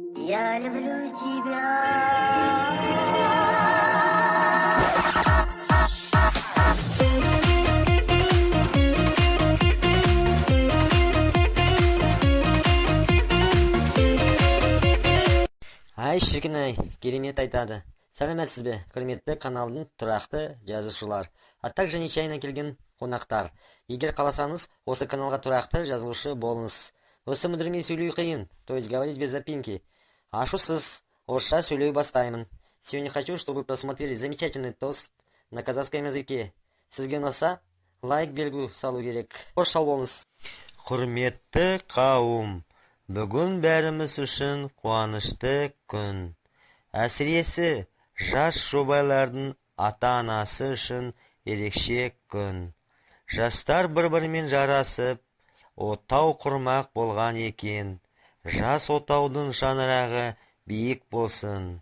Я люблю тебя. Ай, шіркін ай, керемет айтады. Сәлеметсіз бе, құрметті каналдың тұрақты жазушылар, а также нечаянно келген қонақтар. Егер қаласаңыз, осы каналға тұрақты жазылушы болыңыз. Осы мүдірмей сөйлеу қиын, то есть говорить без запинки. Ашусыз, орысша сөйлеу бастаймын. Сегодня хочу, чтобы вы просмотрели замечательный тост на казахском языке. Сізге ұнаса, лайк белгі салу керек. Қош сау болыңыз. Құрметті қауым, бүгін бәріміз үшін қуанышты күн. Әсіресе жас жұбайлардың ата-анасы үшін ерекше күн. Жастар бір-бірімен жарасып, отау құрмақ болған екен. Жас отаудың шаңырағы биік болсын,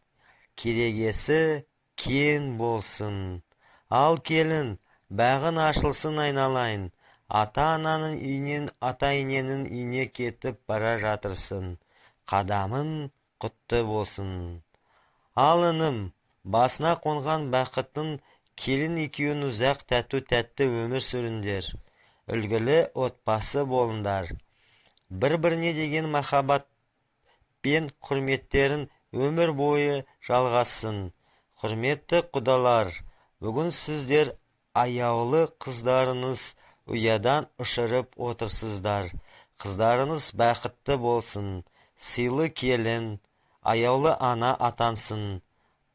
керегесі кең болсын. Ал келін, бағың ашылсын, айналайын. Ата-ананың үйінен ата-ененің үйіне кетіп бара жатырсың. Қадамың құтты болсын. Ал інім, басына қонған бақыттың келін екеуің ұзақ, тату-тәтті өмір сүріңдер. Үлгілі отбасы болыңдар. Бір-біріне деген махаббат пен құрметтерің өмір бойы жалғассын. Құрметті құдалар, бүгін сіздер аяулы қыздарыңыз ұядан ұшырып отырсыздар. Қыздарыңыз бақытты болсын, сыйлы келін, аяулы ана атансын.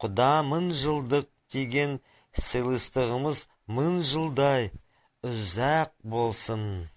Құда мың жылдық деген сыйластығымыз мың жылдай ұзақ болсын.